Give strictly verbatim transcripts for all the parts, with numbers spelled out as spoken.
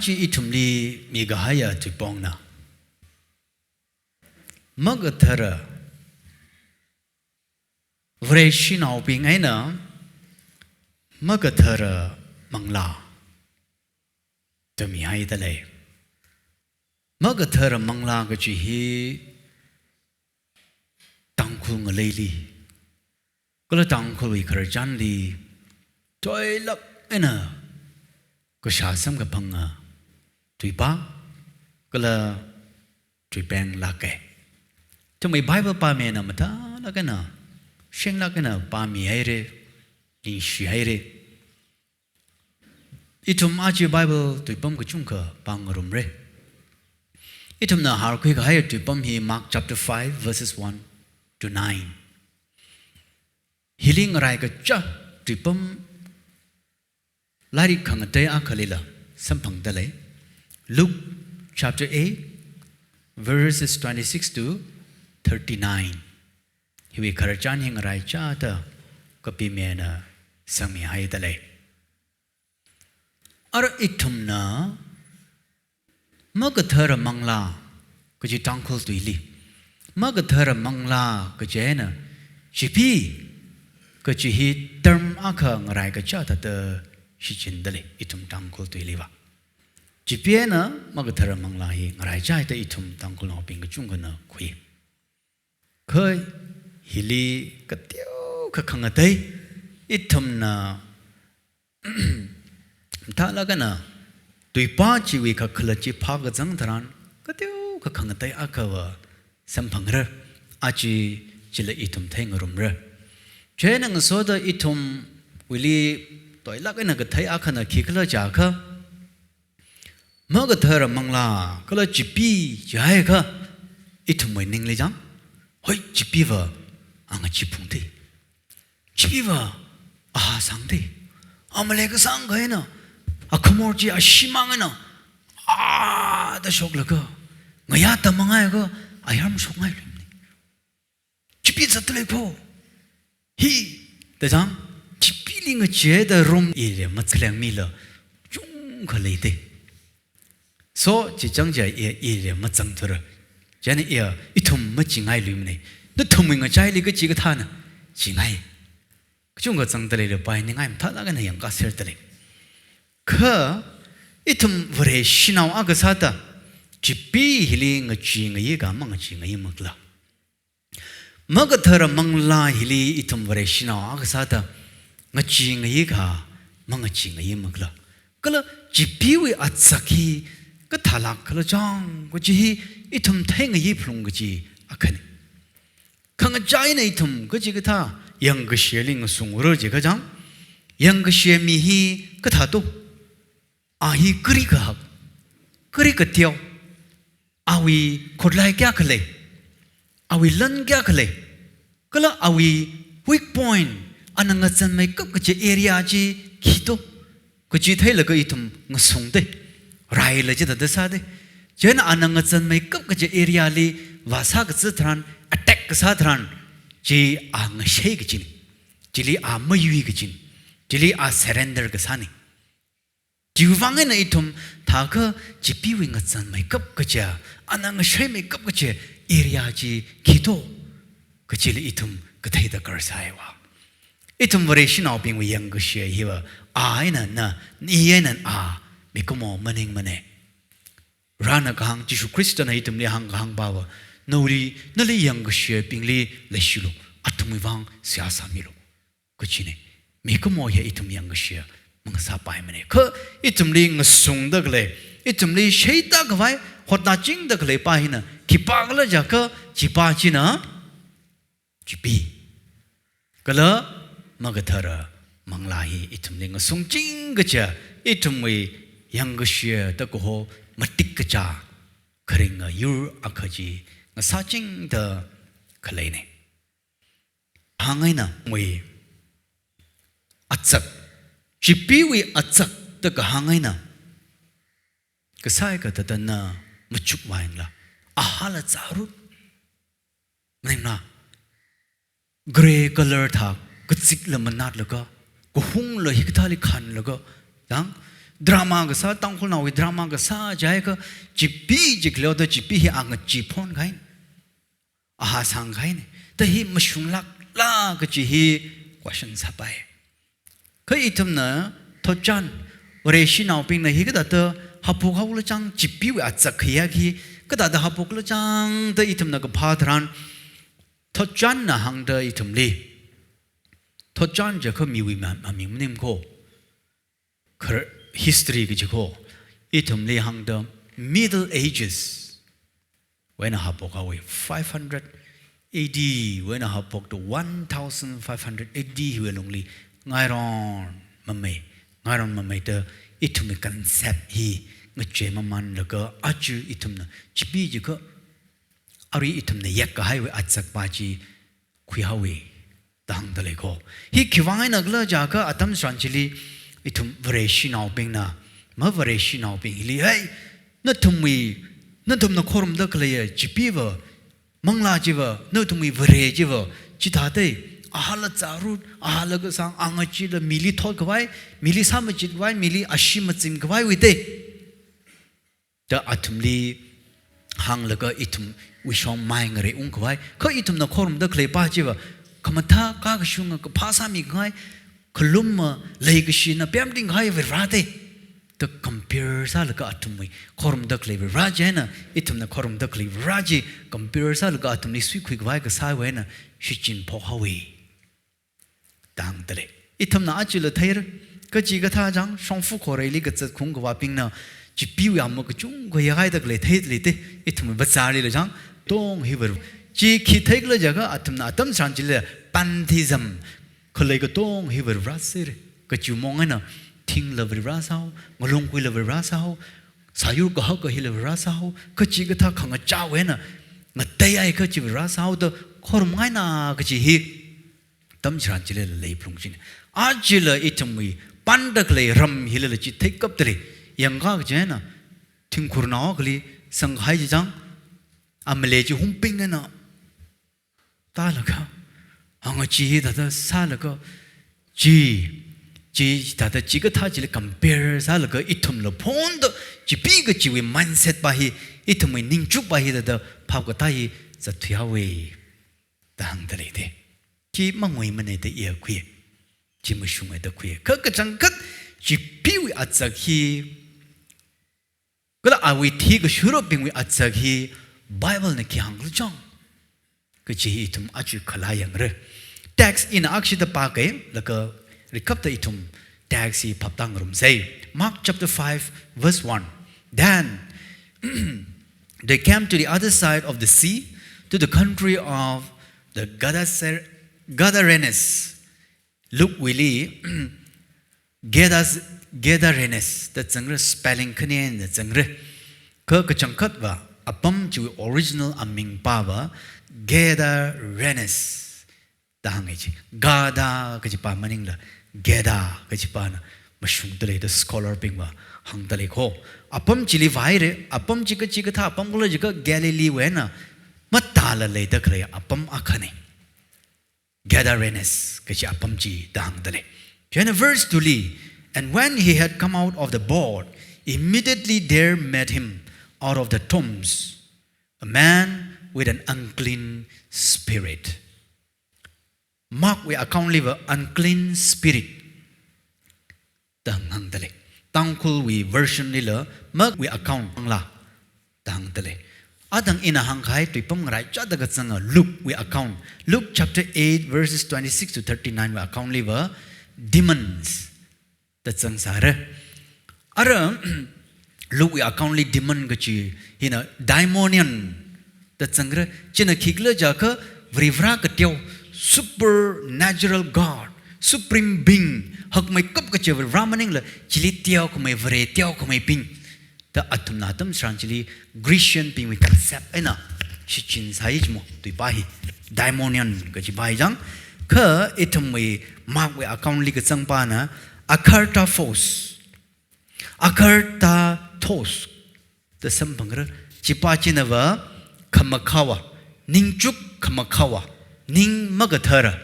Chi ithumli mikahaiya tuipongna. Makathara, Vareshinaobing eina makathara manglā da mihaida lei. Makathara manglā kaji hi Tangkhul ngaleili, kala Tangkhulwui khararchanli, toilāk eina kashā samkaphanga tuipā, kala tuipeng lāka. Ithumwui Bible pāmina mathālāk eina, shenglāk eina pāmihaira, ningshihaira. Ithum aja Bible tuipam kachungkha pāngarumra. Ithumna harkhui kahai tuipam hi Mark chapter five, verses one to nine. Hili ngaraikacha tuipam lairik khangatei akhalila samphangda lei. Luke chapter eight, verses twenty-six to thirty-nine. Hiwui khararchan hi ngaraichada kapimina sangmihaida lei. Ara ithumna makathara manglā kaji Tangkhul tuili, makathara manglā kaji eina chipi kaji hi term akha ngaraikacha thāda shichinda lei ithum Tangkhul tuiliva. Chipi eina makathara manglā hi ngaraichada ithum Tangkhulnaobing kachungkhana khui. Kha hili kateokha khangatei, ithumna mathālāk eina tuipā chiwui kakhalat chi phākazang tharan, kateokha khangatei akhava samphangra, aja chila ithum theingarumra. Chieina ngasoda ithumwuili toilāk eina kathei akhana khikhala jiakha, makathara manglā kala chipi jiakha, ithumwui ningli chang, hoi, chipiva a ngacheephungda, chipiva a hāsangda, a malei kasang kahaina, a khamor chi a shimāng eina, a da shoklaga, ngayā tamangaiakha, a yarmshokngai lei. Chipi zatda lei pho. Hi, da chang, chipili ngacheeda rum ili mazakleng mila chungkha leida. So, chi chang jiakha i, ili mazangthura. Chieina i, ithum machingailuimana. Nathumwui ngachaili kachi kathāna chingai. Kachungkha zangda leila painingai mathālāk eina yangkāserda lei. Kha, ithum Vareshinao akha sāda, chipi hili ngachee ngayi kha mangachee ngayi makhala. Makathara manglā hili ithum Vareshinao akha sāda, ngachee ngayi kha mangachee ngayi makhala. Kala chipiwui azak hi kathālāk khala chang kaji hi ithum theingayi phalung kaji akhana. Khangachā eina ithum kachi kathā yangkashili ngasungura jiakha chang, yangkashe mi hi kathā to, a hi kari kahak, kari kateo, awui khutlai kayākha lei, awui lan kayākha lei, kala awui weak point, ana ngazanmeikap kachi area chi khi to, kachi theilaga ithum ngasungda, raila chithāda sāda. Chieina ana ngazanmeikap kachi area li vāsā kazat tharan, attack kasā tharan, chi a ngashei kachina, chili a mayui kachina, chili a surrender kasāna. Chiwui vang eina ithum thākha chipiwui ngazanmeikap kachi, ana ngasheimeikap kachi area chi khi to, kachili ithum kathei darkar sāiva. Ithum Vareshinaobingwui yangkashe hiva, a eina na, i eina a, mikumo maningmana. Varena kahāng, Jishu Khristana ithumli hāngkahāng pava, nawui, nali yangkashebingli leishilu, athumwui vang seihā sāmilu, kachina. Mikumo hi ithum yangkashe mangasāpaimana. Kha ithumli ngasungda khalei, ithumli sheida khavai, hotnachingda khalei pā hina khipākhala jiakha, chi pā china chipi kala makathara manglā hi ithumli ngasungching kachi, ithumwui yangkashe da kaho matik kachā kharinga yur akha chi ngasāchingda khaleina. Hāng eina mui azak, chipiwui azak da kahāng eina, kasai kathāda na machukvā yangla, a hāla zārut. Maningla, grey color thā, kazikla manatlaga, kahungla hikathāli khanlaga, yang, Drama kasā, Tangkhulnaowui drama kasā jiakha, chipee chi khaleoda chipee hi a ngachee phon kahaina, a hāsang kahaina. Da hi mashunglāk la kachi hi question sāpai. Kha ithumna thotchan, Vareshinaobingna hi kathāda haophok haola chang, chipeewui azak khayāk hi kathāda haophokla chang da ithumna kaphā tharan, thotchanna hāngda ithumli, thotchan jiakha miwui ma-, maming maning kho. Khar-, history kaji kho, ithumli hāngda Middle Ages wui eina haophok haowa, five hundred A D wui eina haophokda one thousand five hundred A D hiwui lungli ngairon mamei, ngairon mameida ithumwui concept hi ngachei mamanlaga aja ithumna chipee jiakha arui ithumna yakkahaiwui azak pa chi khuihaowa da hāngda lei kho. Hi khiwui vang eina khala jiakha atam tharan chili ithum Vareshinaobingna, ma Vareshinaobing hili, "Hey, nathumwui, nathumna khorumda khaleiya chipeeva, manglā chiva, nathumwui Vare chiva chithāda, a hāla zārut, a hāla kasang, a ngacheela mili thotkhavai, mili sāmachit khavai, mili ashee mazim khavaiwui da," da athumli hānglaga ithumwui shong mai ngareiungkhavai. Kha ithumna khorumda khalei pa chiva khamathā, kakashunga, kaphā sāmikhangai, khalumma, leikashina pemtingkahai Vare da, da compare sālaga athumwui khorumda khalei Vare chieina ithumna khorumda khalei Vare chi compare sālaga athumli suikhuikhavai kasāwui eina shichin phok haowa da hāngda lei. Ithumna ajala theira, kachikathā chang shongfa khoreili kazat khaung khavābingna chipeewui amā kachungkha yahaida khalei theida lei da, ithum bazarlila chang, tong hi Vare. Chi khi theikhala jiakha athumna atam tharan chili pantheism khalei katong hi Vare sāra. Kachiwui mong eina thingla Vare sāhao, ngalungkuila Vare sāhao, sāyur kahaka hila Vare sāhao, kachikathā khangachāwui eina ngateiakha chi Vare sāhaoda khorumngaina kachi hi atam tharan chilila leiphalung china. Ajala ithumwui panda khalei ram hilila chi theikapda lei. Yangkha kachi eina thingkhurnao akhali sangkhai chi chang, amale chi humping eina tālaga, a ngachee hithāda sālaga, chi, chi thāda chikathā chili compare sālaga ithumla phonda chipee kachiwui mindset pa hi, ithumwui ningchuk pa hi thāda phap katā hi zatthui haowa da hāngda lei da. Chi manguimana da iya khui, chi mashunga da khui. Kha kachangkhat chipeewui azak hi, kala awui thikashurbingwui azak hi Biblena khi hāngkhala chang kachi hi ithum aja khalā yangra. Text ina akshida pākei, laga rikapta ithum text hi phaptā ngarumsei. Mark chapter five, verse one. Then they came to the other side of the sea, to the country of the Gadaser-, Gadarenes. Luke wuili, Gedas-, Gadarenes da zangra, spelling khani eina zangra. Kha kachangkhatva apam chiwui original aming pava Gadarenes da hānga chi. Gada kachi pa maningla Geda kachi pana mashungda lei da scholarsbingva hāngda lei kho. Apam chili vāhaira, apam chi kachikathā apam khala jiakha Galileewui eina matāla leida khalei apam akhana. Gadarenes kachi apam chi da hāngda lei. Chieina verse two li, "And when he had come out of the boat, immediately there met him out of the tombs a man with an unclean spirit." Mark wui account liva unclean spirit da hāngda lei. Tangkhulwui version lila, Mark wui account hāngla da hāngda lei. Adang ina hāngkahai tuipam ngaraichāda kazanga Luke wui account. Luke chapter eight, verses twenty-six to thirty-nine wui account liva demons da zangsāra. Ara, Luke wui account li demon kachi hina daimonion da zangra. China khikhala jiakha Varivarā kateo, supernatural God, supreme being, hakmeikap kachi Varivarā maningla chili teokhamei, Vare teokhameibing da athumna atam tharan chili Grecianbingwui concept eina shichin sāi chimo, tui pa hi, daimonion kachi pa hi chang. Kha ithumwui Mark wui account li kazang pana akartaphos, akartaphos da samphangra. Chi pa chinava khamakhāva, ningchuk khamakhāva, ning makathara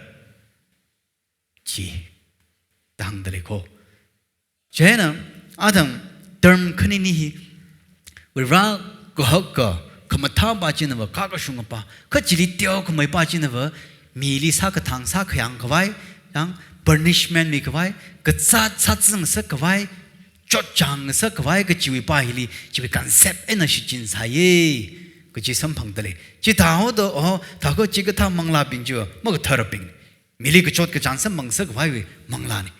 chi da hāngda lei kho. Chieina Athang term khanini hi, Vare kahaka, khamathā pa chinava, kakashung pa, kachili teokhamei pa chinava, mili sākathang sākhayang khavai, yang punishment mikhavai, kazāt sāzang sākhavai, chotchāng sākhavai kachiwui pa hili, chiwui concept eina shichin sāye, kachi samphangda lei. Chithāhaoda, oh, thākha chikathā manglābing chiva, makatharabing. Mili kachot kachāng samphang sākhavaiwui manglāni.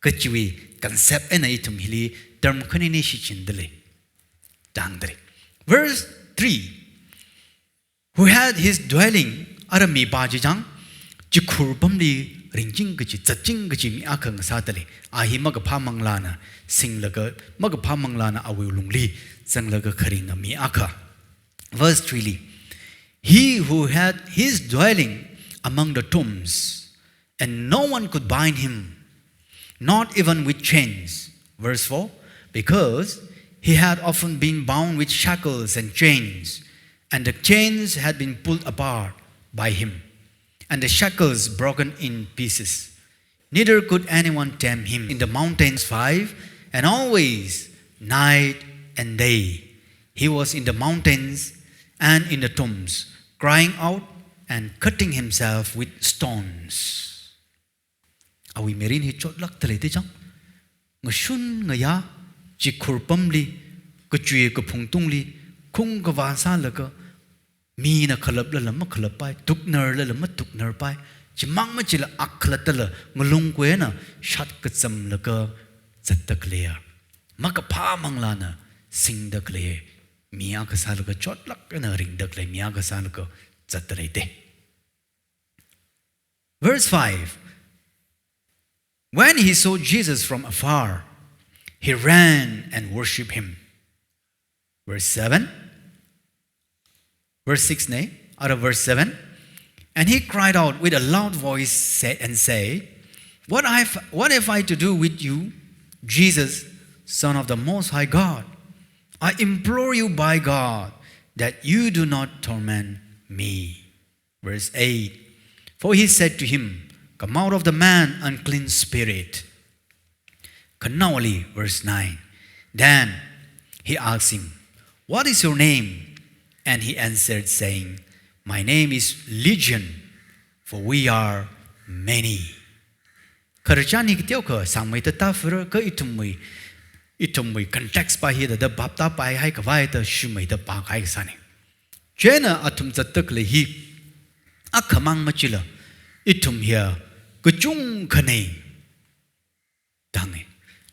Kachiwui concept eina ithum hili term khanini shichinda lei. Tangda lei. Verse three. Who had his dwelling, ara mipa chi chang, chikhur pamli ringching kachi, zatching kachi mi akha ngasāda lei. A hi makaphā manglāna singlaga, makaphā manglāna awui lungli zanglaga kharinga mi akha. Verse three li, "He who had his dwelling among the tombs, and no one could bind him, not even with chains." Verse four, "Because he had often been bound with shackles and chains, and the chains had been pulled apart by him, and the shackles broken in pieces. Neither could anyone tame him in the mountains." Five, "And always, night and day, he was in the mountains and in the tombs, crying out and cutting himself with stones." Awui mirin hi chotlākda lei te chang. Ngashun ngayā, chikhur pamli, kachui kaphung tungli, khung kavā sālaga, mina khalaplala makhalappai, tuknarlala matuknarpai, chimang machila akhalattala ngalung kuina shat kachamlaga zatda khaleiya, makaphā manglāna singda khalei mi akha sālaga chotlāk eina ringda khalei mi akha sālaga zatda lei te. Verse five. When he saw Jesus from afar, he ran and worshipped him. Verse seven. Verse six ne, ara verse seven. "And he cried out with a loud voice sa- and said, 'What have, what have I to do with you, Jesus, Son of the Most High God? I implore you by God that you do not torment me.'" Verse eight. "For he said to him, 'Come out of the man, unclean spirit.'" Khanaoli, verse nine. Then he asked him, "What is your name?" And he answered, saying, "My name is Legion, for we are many." Khararchan hi kateokha sāngmeida tāfur, kha ithumwui, ithumwui context pa hi da, da bhap tāpaihai khavai da shumeida pākahai sāni. Chieina athum zatda khalei hi akhamang machila, ithum hiya kachungkha nei. Tangi.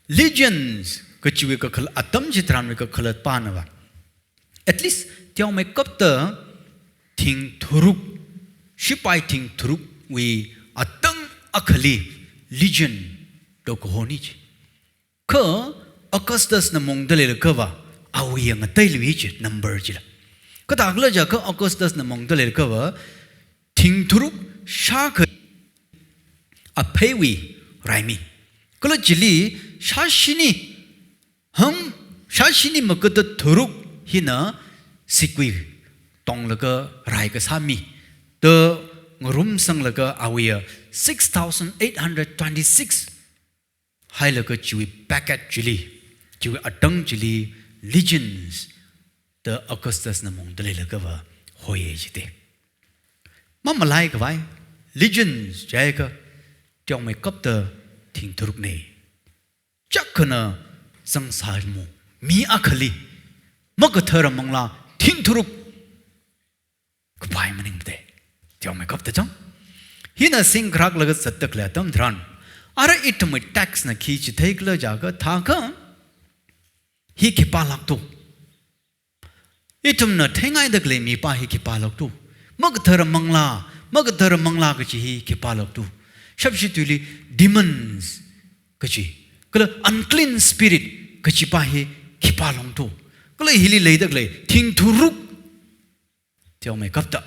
Legions kachiwui kakhalat, atam chitharanwui kakhalat panava, at least teomeikapta thing tharuk, shipai thing tharukwui atang akhali legion da kahoni chi. Kha Augustus na mongda leilakhava, awui ngateiluiya chi, number chila. Kathākhala jiakha Augustus na mongda leilakhava, thing tharuk shākha apheiwui raimi. Kala chili shāshini, ham, shāshini makada tharuk hina sikui tonglaga rai kasā mi da ngarumsanglaga awuiya six thousand eight hundred twenty-six hailaga chiwui packet chili, chiwui atang chili, legions da Augustus na mongda leilakhava hoiya chite. Mamalai khavai, legions jiakha teomeikapta thing tharuk nei. Chākhana zangsāmu, mi akhali makathara manglā thing tharuk kapai maningmate. Teomeikapta chang. Hina singkharaklaga zatda khalei atam tharan, ara ithumwui text na khi chitheikhala jiakha thākha, hi khipālākto. Ithumna theingaida khalei mipa hi khipālākto. Makathara manglā, makathara manglā kachi hi khipālākto. Shapshi tuili demons kachi, kala unclean spirit kachipa hi khipālākto. Kala hili leida khalei thing tharuk teomeikapta,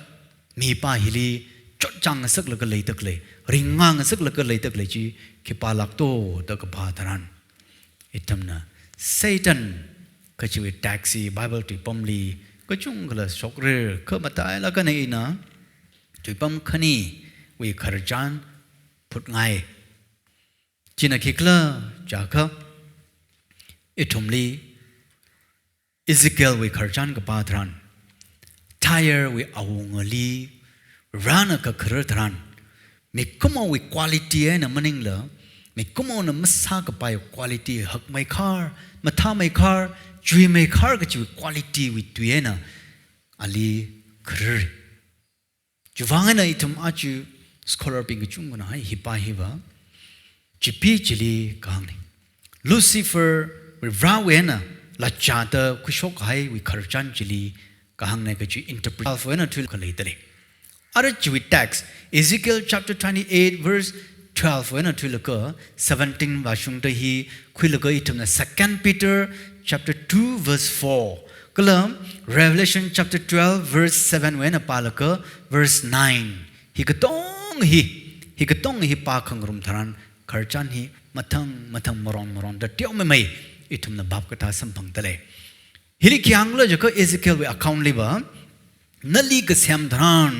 mipa hili chotchāng ngasaklaga leida khalei, ringnga ngasaklaga leida khalei chi khipālākto da kapā tharan, ithumna Satan kachiwui text hi Bible tuipamli kachungkhala shokrar, kha matailāk eina ina tuipam khaniwui khararchan phutngai. China khikhala jiakha, Ithumli Ezekielwui khararchan kapā tharan, Tyre wui awungali Varena kakharar tharan, mikumowui quality eina maningla, mikumona masākapai quality, hakmeikhar, mathāmeikhar, chuimeikhar kachiwui quality wui tui eina ali kharar. Chiwuivang eina ithum aja scholar bing kachungkhana hi, hi pā hiva, chipi chili kahāngna. Lucifer wui Varewui eina lachāda khuishok kahaiwui khararchan chili kahāngna kachi interpret twelve wui eina thuikha leidalei. Ara chiwui text, Ezekiel chapter twenty-eight verse twelve wui eina thuilaga seventeen vāshungda hi khuilaga ithumna Second Peter chapter two verse four, kala Revelation chapter twelve verse seven wui eina pālaga verse nine. Hi katong hi, hi katong hi pākhangarum tharan khararchan hi mathang mathang maron maronda teomeimei ithumna bhap kathā samphangdalei. Hili khi hāngkhala jiakha Ezekielwui account liva, nali kasem tharan,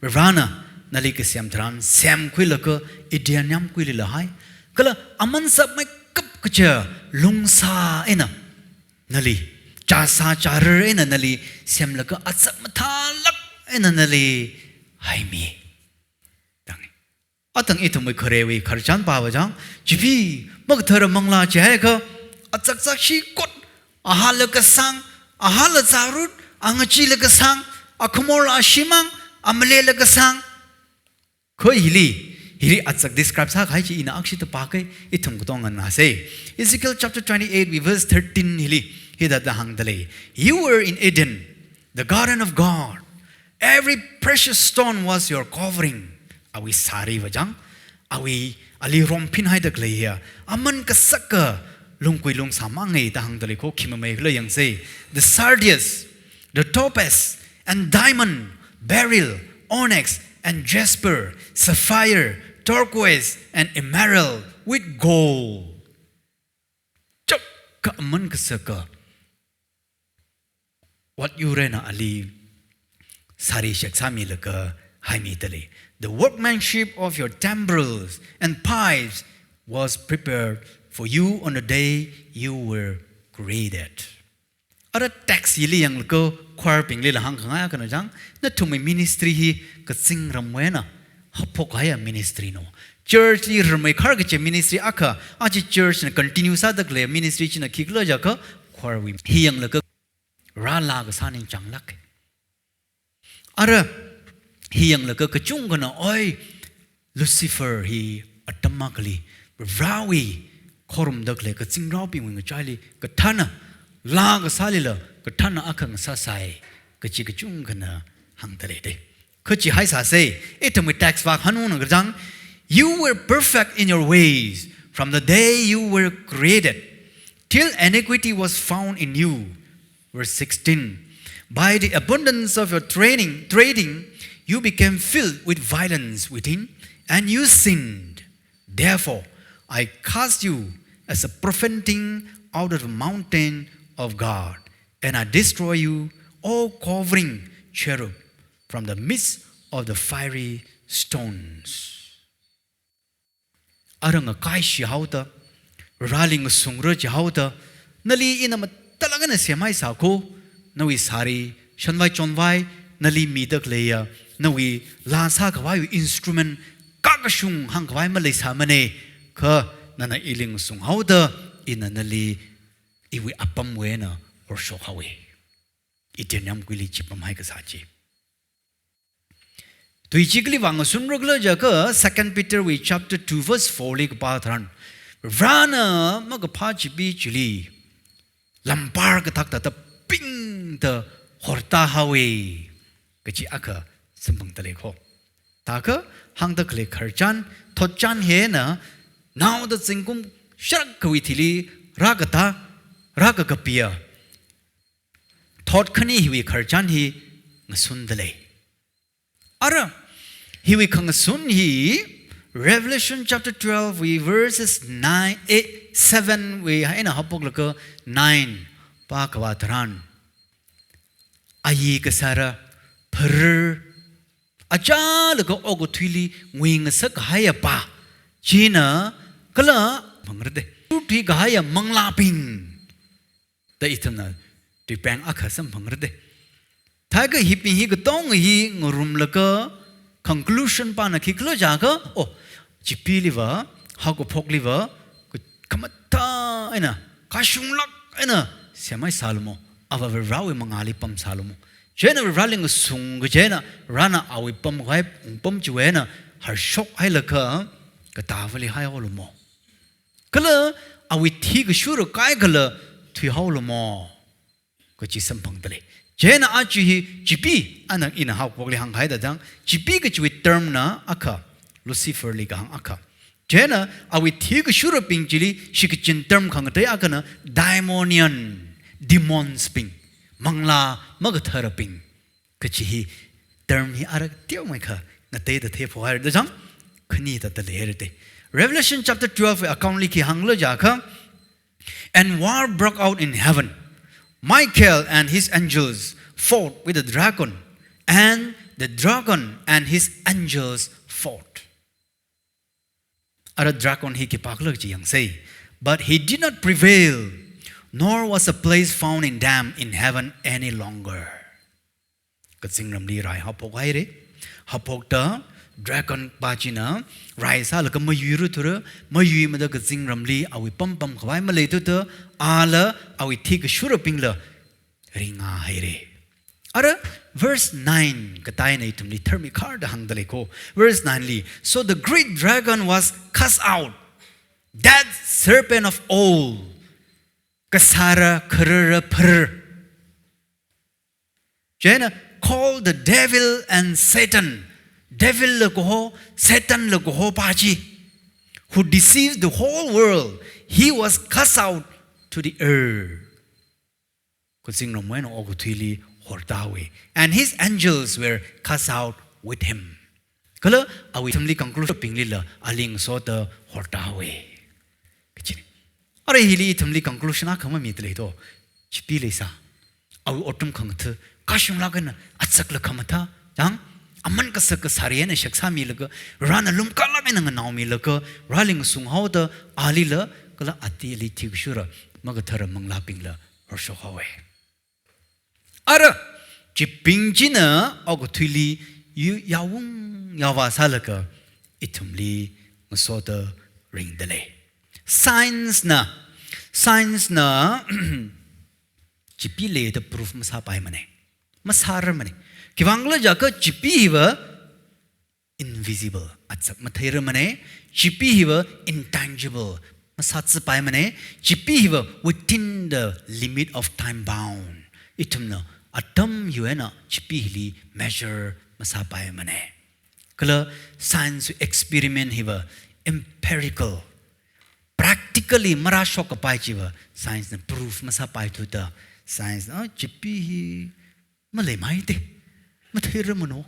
Varena nali kasem tharan semkhuilaga Eden yāmguili lahai, kala aman sakmeikap kaja lungsā eina nali, chāsā chārar eina nali semlaga atsak mathālāk eina nali haimi. Tang. Atang ithumwui kharewui khararchan pāva chang, chipi makathara manglā chihaiakha, atsaksak shikot, ahāla kasang, ahāla zārut, angachila kasang, akhamorla ashimang, amalela kasang. Kha hili, hili atsak describe sākahai chi ina akshita pākei, ithum katonga nganāsei. Ezekiel chapter twenty-eight wui verse thirteen hili hithāda hāngdalei. You were in Eden, the garden of God. Every precious stone was your covering. Awui sāriva chang, awui ali romphinhaida khaleiya, aman kasaka lungkui lungsā mangai da hāngdalei kho, khi mamei khala yangsei. The sardius, the topaz, and diamond, beryl, onyx, and jasper, sapphire, turquoise, and emerald, with gold. Chapka aman kasaka ot yur eina ali sāri shek sāmilaga haimidalei. The workmanship of your timbrels and pipes was prepared for you on the day you were created. Ara text hili yanglaga choir bingli la hāngkhangai akhana chang, nathumwui ministry hi kazingramwui eina haophok kahaiya ministry no. Church li rameikhar kachi ministry akha, aja church na continue sāda khalei ministry china khikhala jiakha choir wui. Hi yanglaga rāla kasā ningchānglāka. Ara hi yanglaga kachungkhana, oi, Lucifer hi atam akhali, Varewui khorumda khalei kazingraobingwui ngachaili kathāna, laa kasālila kathāna akha ngasāsai, kachi kachungkhana hāngdalei dei. Kha chihaisāsei, ithumwui text vak hanungna kachang, you were perfect in your ways from the day you were created, till iniquity was found in you. Verse sixteen. By the abundance of your training, trading, you became filled with violence within, and you sinned. Therefore, I cast you as a profane thing out of the mountain of God, and I destroy you, O covering cherub, from the midst of the fiery stones. Ara ngakaishihaoda, Vareli ngasungra jihaoda, nali ina mathālāk eina semhaisā kho, nawui sāri, shanvai chonvai, nali mida khaleiya, nawui laa sākhavaiwui instrument, kakashung hāngkhavai maleisāmana, kha nana ili ngasunghaoda, ina nali iwui apamwui eina horshokhaowa. Eden yāmguili chi pamhai kasā chi. Tui chi kali vang ngasunra khala jiakha, Second Peter wui chapter two verse four li kapā tharan, Varena makaphā chipi chili lampar kathak thāda pingda hortāhaowa kachi akha samphangdalei kho. Thākha hāngda khalei khararchan, thotchan hina, naoda zingkum shārakhawui thili rākatā, rākakapiya thot khani hiwui khararchan hi ngasundalei. Ara, hiwui khangasun hi Revelation chapter twelve wui verses nine, eight, seven wui eina haophoklaga nine pākhavā tharan, ayi kasāra, pharar, achālaga okathuili nguingasak kahaiya pā, china kala mangrade. Thuikahaiya manglābing, Da ithumna tuipeng akha samphangra de. Thākha hibing hi katonga hi ngarumlaga conclusion pana khikhala jiakha, oh, Chipiliva, haokaphokliva, khamathā eina, kashunglāk eina semhaisālumo, ava Varewui mangāli pamsālumo. Chieina Vareli ngasung kaji eina, Varena awui pamkhavai pamchiwui eina, harshok hailaga, katāvali haihaolumo. Kala awui thi kashura kaikhala thuihaolumo. Kachi samphangda lei. Chieina aja hi Chipi, ana ina haokaphokli hāngkahai da thang, Chipi kachiwui term na akha, Lucifer li kahāng akha. Chieina awui thi kashurabing chili shikachin term khangatei akhana daimonion, demons bing, manglā makatharabing. Kachi hi term hi ara teomeikha ngateida theiphok haira da thang, khani thāda leihaira de. Revelation chapter twelve account li khi hāngkhala jiakha, and war broke out in heaven. Michael and his angels fought with the dragon, and the dragon and his angels fought. Ara dragon hi khipākhala chi yangsei. But he did not prevail, nor was a place found in them in heaven any longer. Kazingramli rai haophok haira. Haophokta dragon pa china rai sālaga mayuirarthura, mayuimada kazingramli awui pampam khavai maleithuda, ala awui thi kashurabingla ringhaira. Ara verse nine kataina ithumli tharmikharda hāngda leiko. Verse nine li, so the great dragon was cast out, that serpent of old, kasāra kharara phar. Chieina called the devil and Satan. Devil la kaho, Satan la kaho pa chi, who deceives the whole world. He was cast out to the earth. Kazingramwui eina okathuili hortāhaowa. And his angels were cast out with him. Kala awui ithumli conclusion binglila ali ngasoda hortāhaowa. Kachina. Ara hili ithumli conclusion akha mamida lei to. Chipi leisā. Awui otram khangatha, kashunglāk eina, atsakla khamathā, thang, aman kasak kasāri eina shaksāmilaga, Varena lumkalāk eina nganaomilaga, Vareli ngasunghaoda, alila, kala ati ali thi kashura makathara manglābingla harshok haowa. Ara, Chiping china okathuili yu-, yaovung yaovā sālaga ithumli ngasoda ringda lei. Science na, science na Chipi leida proof masāpaimana. Masārarmana. Khivangkhala jiakha Chipi hiva invisible, atsak matheirarmana. Chipi hiva intangible, masāthupaimana. Chipi hiva within the limit of time bound. Ithumna atam yuina Chipi hili measure masāpaimana. Kala science experiment hiva empirical, practically marāshok kapai chiva science na proof masāpaithuda, science na, "Ah, Chipi hi maleimei te, matheirarmano.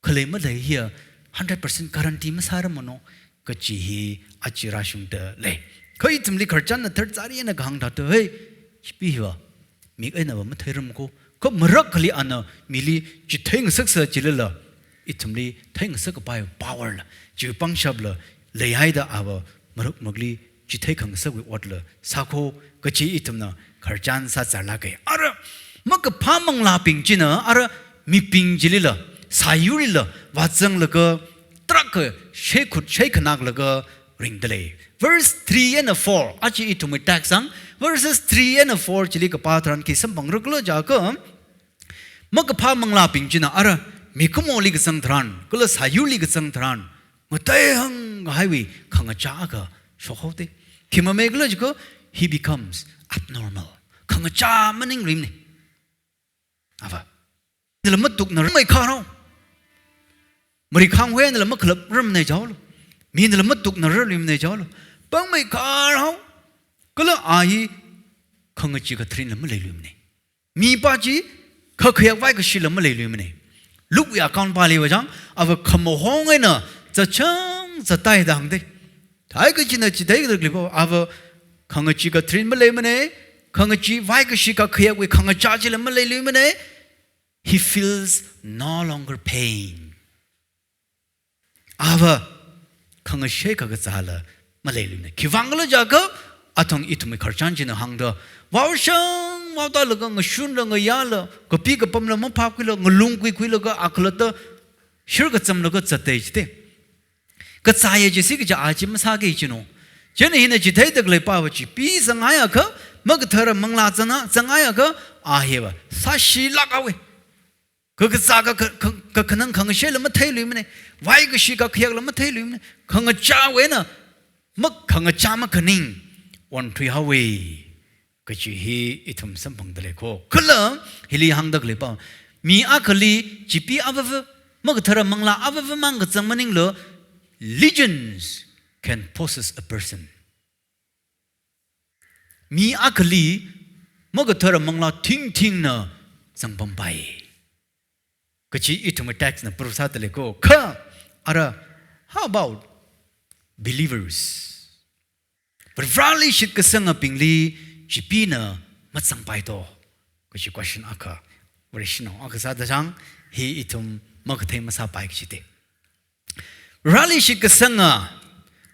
Khalei malei hiya hundred percent guarantee masārarmano," kachi hi aja rāshungda lei. Kha ithumli khararchanna tharchari eina kahāng thāda, "Hei, Chipi hiva mik einava matheirarmako. Kha marakhali ana mili chitheingasaksa chilala, ithumli theingasak kapai power la, chiwui pangshapla leihaida ava marakmakli chithei khangasakwui otla sāko," kachi ithumna khararchan sāzarlāka. Ara makaphā manglābing china, ara mibing chilila, sāyurlila vāzanglaga, tarākha sheikhut sheikhanāklaga ringda lei. Verse three eina four, aja ithumwui text hāng, verses three eina four chili kapā tharan khi samphangra khala jiakha, makaphā manglābing china ara mikumoli kazang tharan, kala sāyurli kazang tharan, ngateihāng kahaiwui khangachā akha shokhaoda. Khi mamei khala jiakha, he becomes abnormal. Khangachā maningluimana. Ava. Nala matukna rameikhar hao. Marikhang hoi nala makhalap ramnei jaolo. Minala matukna rarluimana jaolo. Pangmeikhar hao. Kala a hi khangachee katharinla maleiluimana. Mipa chi khakhayākvai kashila maleiluimana. Luke wui account pāli vāzang, ava khamahong eina zachang zatai da hāngda. Thākha china chithei kathakli po, ava khangachee katharin maleimana, khangacheevai kashi khakhayākwui khangachā chila maleiluimana. He feels no longer pain. Ava khangashei khangazāla maleiluimana. Khivang khala jiakha, Athang ithumwui khararchan china hāngda, vaoshang vaotālaga, ngashunla ngayāla, kapi kapamla maphākhuila, ngalung khuikhuilaga, akhalatta shir kachamlaga zatdalei chite. Kazāya jisi kaja a chi masāki jino. Chieina hina chitheida khaleipa va chipi zanghaiakha, makathara manglā zanga, zanghaiakha, a hiva sāshilāk haowe. Kakazā ka, ka, ka, kakhanang khangashela matheiluimane. Vaikashi kakhayakla matheiluimane. Khangachāwui eina, mak khangachā makhaning onthui haowe kaji hi ithum samphangdalei ko. Kala hili hāngda khaleipa, mi akhali chipi avava, makathara manglā avava mang kazang maningla, legions can possess a person. Mi akhali makathara manglā thingthingna zangpampai kaji ithumwui text na proof sādalei ko. Kha, ara, how about believers? Vareli shitkasangabingli chipina mazangpai to kaji question akha, Vareshinao akha sāda chang, hi ithum makathei masāpai kajite. Vareli shitkasanga,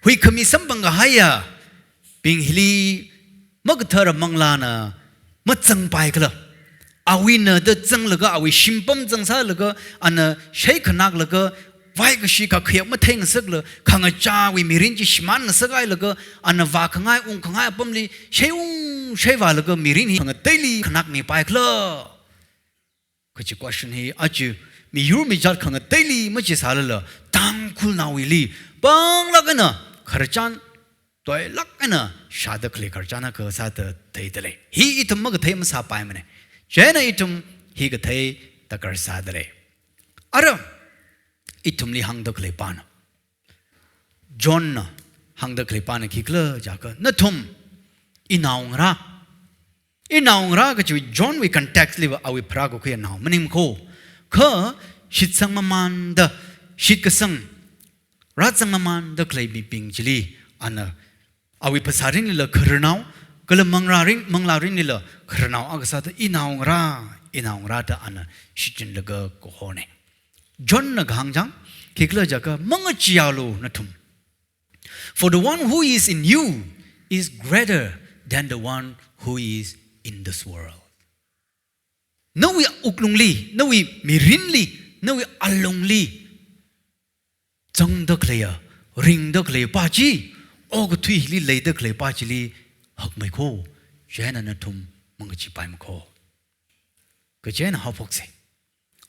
huikhami samphang kahaiyabing hili makathara manglāna mazangpai khala. Awuina da zanglaga, awui shimpam zangsālaga, ana shei khanaklaga, vaikashi kakhayak matheingasakla, khangachāwui mirin chi shimānngasak hailaga, ana vākhangai, ungkhangai apamli, sheiung, sheivālaga mirin hi khangateili khanakmipai khala kaji question hi, aja miyur mijat khangateili machi sālala, Tangkhulnaowuili panglāk eina khararchan, toilāk eina shāda khalei khararchan akha sāda theidalei. Hi ithum makathei masāpaimane. Chieina ithum hi kathei darkar sādalei. Ara, ithumli hāngda khaleipana, Johnna hāngda khaleipana khikhala jiakha, nathum inaongarā. Inaongarā kajiwui Johnwui context liva awui pharākakhuiya nao maningmako. Kha shitsang mamānda, shitkasang rāzang mamānda khalei mibing chili ana awui phasārinlila khararnao, kala manglārin, manglārinlila khararnao akha sāda inaongarā, inaongarā da ana shichinlaga kahone. Johnna kahāng chang, khikhala jiakha mangacheealu nathum. For the one who is in you is greater than the one who is in this world. Nawui wuklungli, nawui mirinli, nawui alungli zangda khaleiya, ringda khaleiya pa chi, okathuili leida khaleiya pa chili hakmeiko, chieina nathum mangacheepaimako kaji eina haophoksei.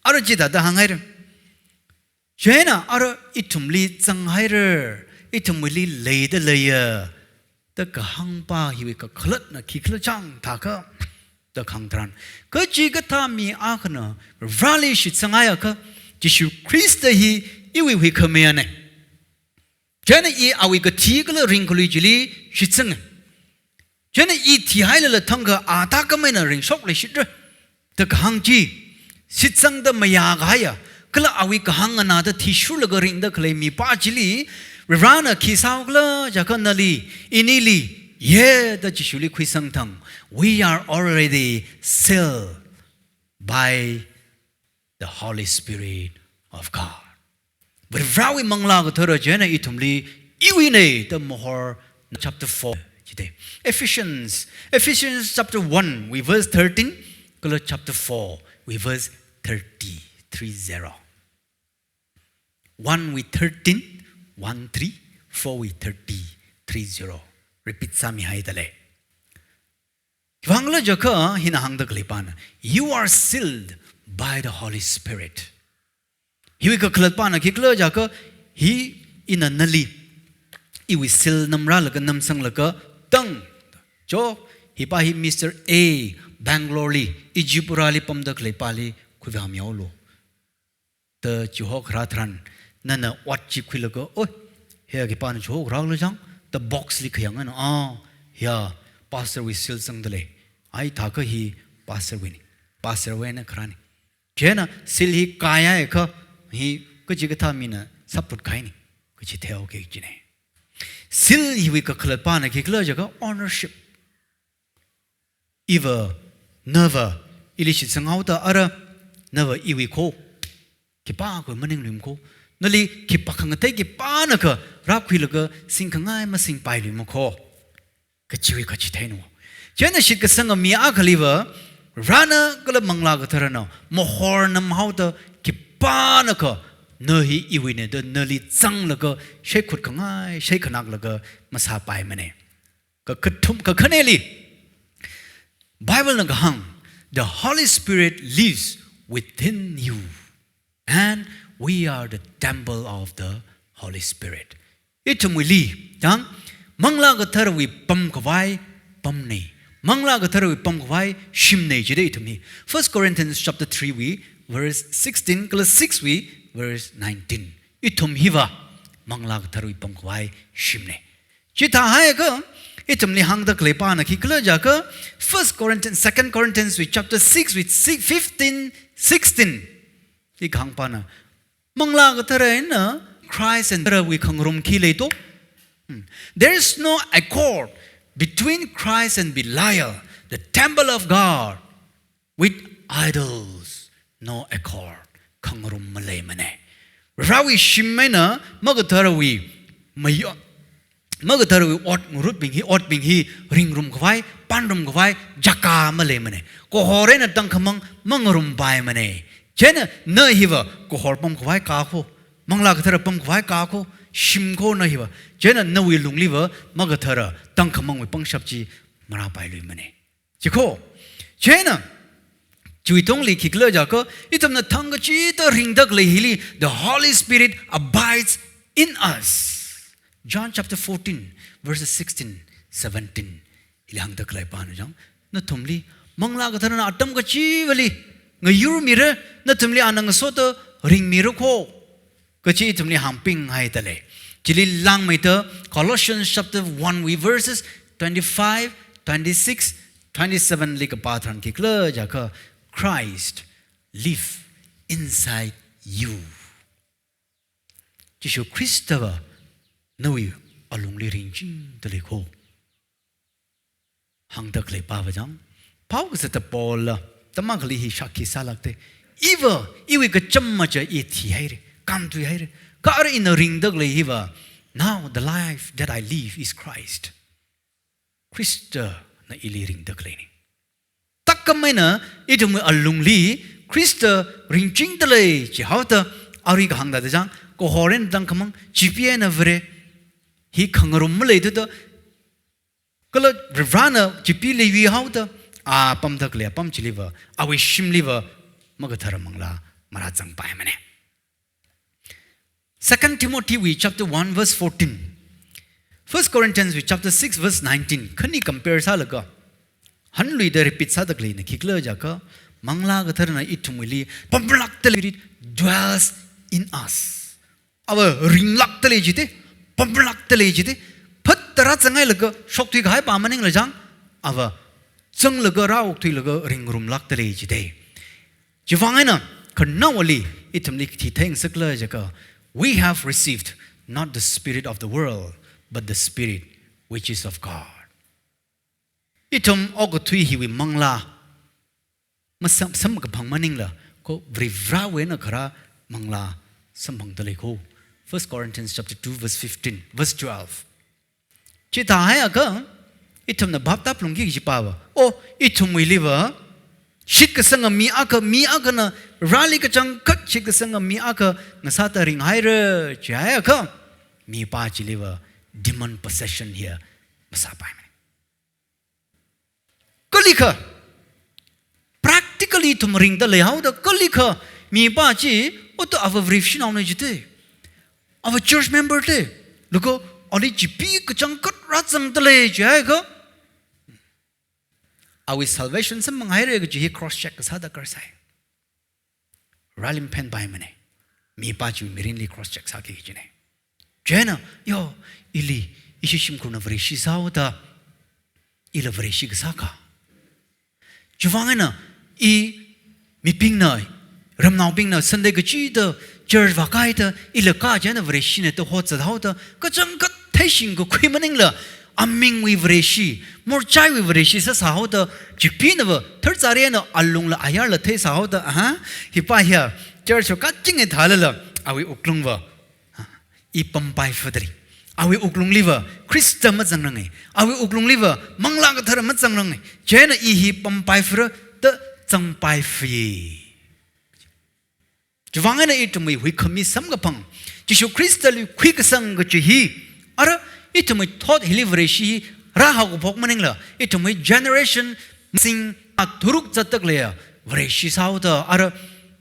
Ara chithāda hānghaira. Chieina ara ithumli zanghaira, ithumwuili leida leiya da kahāng pa hiwui kakhalatna khikhala chang thākha da kahāng tharan, kachikathā mi akhana Vareli shitsanghaiakha, Jishu Khrista hi iwui huikhamiyane. Chieina i awui kathi kala ringkhalui chili shitsanga. Chieina i thihailala thangkha a thākhameina ringshokluishitra da kahāng chi, shitsangda mayākahaiya, kala awui kahāng nganāda thishurlaga ringda khalei mi pa chili, Varena khi sāhaokhala jiakha nali, inili, ye da Jishuli khuisang thang, we are already sealed by the Holy Spirit of God. Varewui Manglā Kathara chieina ithumli iwuine da Mohor chapter four chide. Ephesians, Ephesians chapter one wui verse thirteen, kala chapter four wui verse thirty, three zero. One wui thirteen, one three, four wui thirty, three zero. Repeat sāmihaidalei. Khivangkhala jiakha hina hāngda khaleipana, "You are sealed by the Holy Spirit." Hiwui kakhalatpana khikhala jiakha, hi ina nali iwui seal namrālaga namsanglaga tang. Cho, hi pa hi Mister A, Bangalore li, Ijipurali pamda khaleipali khuivāmihaolu da chihokharā tharan, nana ot chi khuilaga, "Oi, hiya khipana chihokharākhala chang," da box li khayangna, "Ah, hiya pastor wui seal zangdalei. Ai, thākha hi pastor wuine. Pastor wuina kharāne." Chieina seal hi kayākha, hi kachikathā mina support kahaine kaji theihaoki kajine. Seal hiwui kakhalatpana khikhala jiakha ownership. Iva, nava, ili shitsanghaoda ara, nava iwuiko. Khipākha maningluimako. Nali khipā khangatei khipānakha rākhuilaga singkhangai masingpailuimako. Kachiwui kachitheinao. Chieina shitkasanga mi akhaliva, Varena kala Manglā Katharana, mahornam haoda, khipānakha, na hi iwuine da, nali zanglaga, shaikhut khangai, shaikhanāklaga, masāpaimane. Kakathum, kakhaneli, Bible na kahāng, "The Holy Spirit lives within you, and we are the temple of the Holy Spirit." Ithumwuili, tang, Manglā Katharawui pamkhavai pamne. Manglā Katharawui pamkhavai shimne jida ithum hi. First Corinthians chapter three wui, verse sixteen, kala six wui, verse nineteen. Ithum hiva, Manglā Katharawui pamkhavai shimne. Chithāhaiakha, ithumli hāngda khalei pāna khikhala jiakha, First Corinthians, Second Corinthians wui chapter six wui si-, fifteen, sixteen. Hi kahāng pāna, Manglā Kathara eina Christ and Kathara wui khangarum khi leito? Hmm. "There is no accord between Christ and Belial, the temple of God, with idols." No accord. Khangarum maleimane. Varewui shim eina Makatharawui mayo-, Makatharawui ot ngarutbing hi, otbing hi, ringrumkhavai, panrumkhavai, jaka maleimane. Kahor eina tangkhamang mangarumpaimane. Chieina na hiva kahor pamkhavai kakho, Manglā Kathara pamkhavai kakho, shimkho na hiva. Chieina nawui lungliva Makathara tangkhamangwui pangshap chi marāpailuimane. Chikho. Chieina, chiwui tungli khikhala jiakha, ithumna thangkachida ringda khalei hili, the Holy Spirit abides in us. John chapter fourteen, verses sixteen, seventeen. Hili hāngda khalei pāna jang, nathumli, Manglā Katharana atam kachivali ngayurmira, nathumli ana ngasoda ringmirakho, kachi ithumli hāngpinghaida lei. Chili langmeida Colossians chapter one wui verses twenty-five, twenty-six, twenty-seven li kapā tharan khikhala jiakha, "Christ live inside you." Jishu Khristava nawui alungli ringchingda leikho. Hāngda khalei pāva jang, pao kazata Paulna, tamakhali hi shākhi sālākte. Iva, iwui kacham macha i thihaire, kānthuihaire. Kha ara ina ringda khalei hiva, "Now the life that I live is Christ." Khristana ili ringda khaleine. Takkam eina, ithumwui alungli, Khrista ringchingda lei, jihaoda, arui kahāng thāda jang, kahor eina tangkhamang, chipi eina Vare, hi khangarum maleithuda, kala Varena chipi leihaoda, a pamda khalei apam chiliva, awui shimliva, Makathara Manglā marāzangpaimane. Second Timothy wui chapter one verse fourteen. First Corinthians wui chapter six verse nineteen. Khani compare sālaga, hanluida repeat sāda khaleina khikhala jiakha, Manglā Katharana ithumwuili pamlākda lei, dwells in us. Ava ringlākda lei jite, pamlākda lei jite, phat tara zanghailaga, shokthui kahai pā maningla jang, ava zanglaga rāokthuilaga ringrumlākda lei jite. Chivang eina, khanaowali, ithumli kathi theingasakhala jiakha, "We have received not the spirit of the world, but the Spirit which is of God." Ithum okathui hiwui manglā, masam, samkaphang maningla, kho Varivarāwui eina kharā manglā samphangda leikho. First Corinthians chapter two, verse fifteen, verse twelve. Chithāhaiakha, ithumna bhap tāplungki kaji pāva. O, ithumwuiliva, shitkasanga mi akha, mi akhana, Vareli kachangkhat shitkasanga mi akha, ngasāda ringhaira, jihaiakha, mipā chiliva, demon possession hiya, masāpaimane. Kalikha, practically ithum ringda leihaoda, kalikha, mipā chi, oto ava Vareshinao na jite. Ava church member te, laga ali chipi kachangkhat rāzangda lei jihaiakha, awui salvation samphanghaira kaji hi cross check kasāda karsai. Rālimphenpaimane. Mipā chiwui mirinli cross check sāki kajine. Chieina, yo, ili, ishi shimkhurna Vareshi sāhaoda, ila Vareshi kasā kha. Chivang eina, i mibingna, ramnaobingna, Sunday kachida, church vākaida, ila kha chieina Vareshine da hotzahaoda, kachangkhat theishing kakhui maningla, amingwui Vareshi, morchaiwui Vareshi sāsāhaoda, chipinava, tharchari eina alungla ayarla theisāhaoda, aha, hipā hiya, church va kaching e thālala, awui wuklungva, i pampai fadali, Awui wuklungliva Khrista mazangranga. Awui wuklungliva Manglā Kathara mazangranga. Chieina i hi pampaiphara da zangpaiphi. Chiwuivang eina ithumwui huikhami samkaphang, Jishu Khristali khuikasang kachi hi, ara ithumwui thot hili Vareshi hi rāhaokaphok maningla, ithumwui generation masing a tharuk zatda khaleiya Vareshi sāhaoda, ara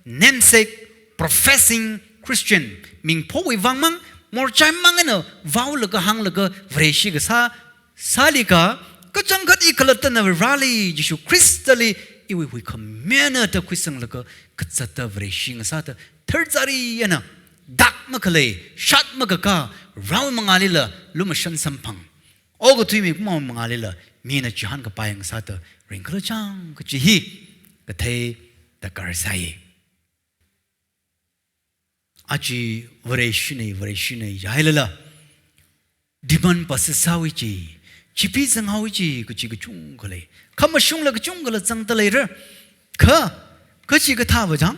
namesake professing Christian, mingphowui vangmang, morchai mang eina vaolaga hānglaga Vareshi kasā, sālikha, kachangkhat i khalattana Vareli, Jishu Khristali, iwui huikhamina da khuisanglaga, kazata Vareshi ngasāda, tharzari eina, dak makhalei, shat makakā, rao mangālila, lumashan samphang. Okathui mikumo mangālila, mina chihān kapai ngasāda, ringkhala chang kachi hi, kathei darkar sai. Aja Vareshina, Vareshina jihailala, demon possess sāhaowa ji, chipi zanghaowa ji, kachi kachungkha lei. Khamashungla kachungkhala zangda leira. Kha, kachikathāva chang,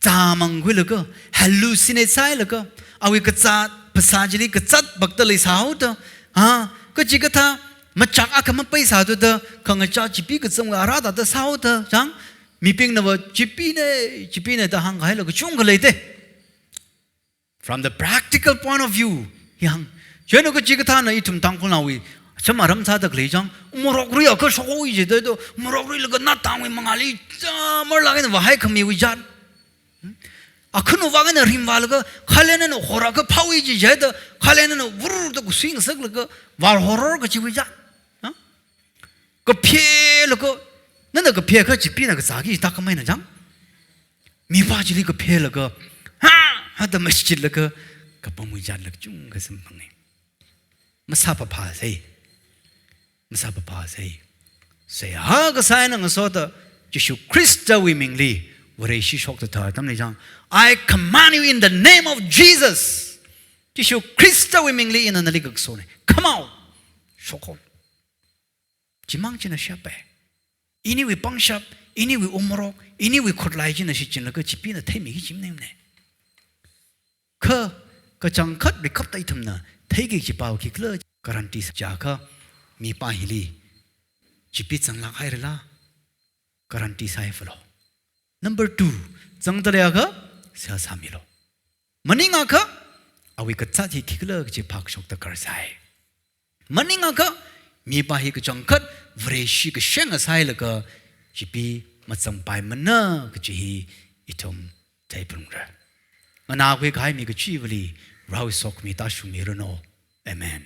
zāmang khuilaga, hallucinate sāhailaga, awui kazat, phasā chili kazat bakta leisāhaoda, ha, kachikathā, machak akha mapeisāthuda, khangachā chipi kazangwui ara tāda sāhaoda, chang, mibingnava chipina, chipina da hāngkahailaga kachungkha leite. From the practical point of view, yang, chieina kachikathāna ithum Tangkhulnaowui, chamaram sāda khalei chang, umorok ruiakha shokhaowa jida do, umorok ruilaga nathangwui mangāli, chāmarlāk eina vāhaikhamiwui jat. Hmm? Akhanu vang eina rimvālaga, khalen eina horakha phaowa ji jida, khalen eina vurda kusui ngasaklaga, vāhoror kachiwui jat. Ha? Kaphelaga, nana kaphekha chipina kazāki takamaina chang. Mipā chili kaphelaga, ha, hada mashitlaga, kapamwui jat lakchung kasamphanga. Masāpaphā sai. Masāpaphā sai. Seihā kasā eina ngasoda, Jishu Khristawui mingli, Vareshi shokta thartam ni chang. I command you in the name of Jesus. Jishu Khristawui mingli ina nali kaksona. Come out. Shokhaolu. Chimang china shappai. Iniwui pangshap, iniwui umorok, iniwui khutlai china shichinlaga chipina theimiki chi maningmana. Kha, kachangkhat rikhapta ithumna, theiki kachi pao khikhala guarantee sā jiakha, mipā hili, chipi zanglāk hairala, guarantee sāhaiphalo. Number two, zangda leiakha, seihā sāmilo. Maningakha, awui kazat hi khikhala kachi phākashok darkar sai. Maningakha, mipā hi kachangkhat Vareshi kashenga sāhailaga, chipi mazangpaimana kachi hi ithum theiphalungra. Nganākhui kahai mi kachivali, rao sokhami tāshungmiranu. Amen.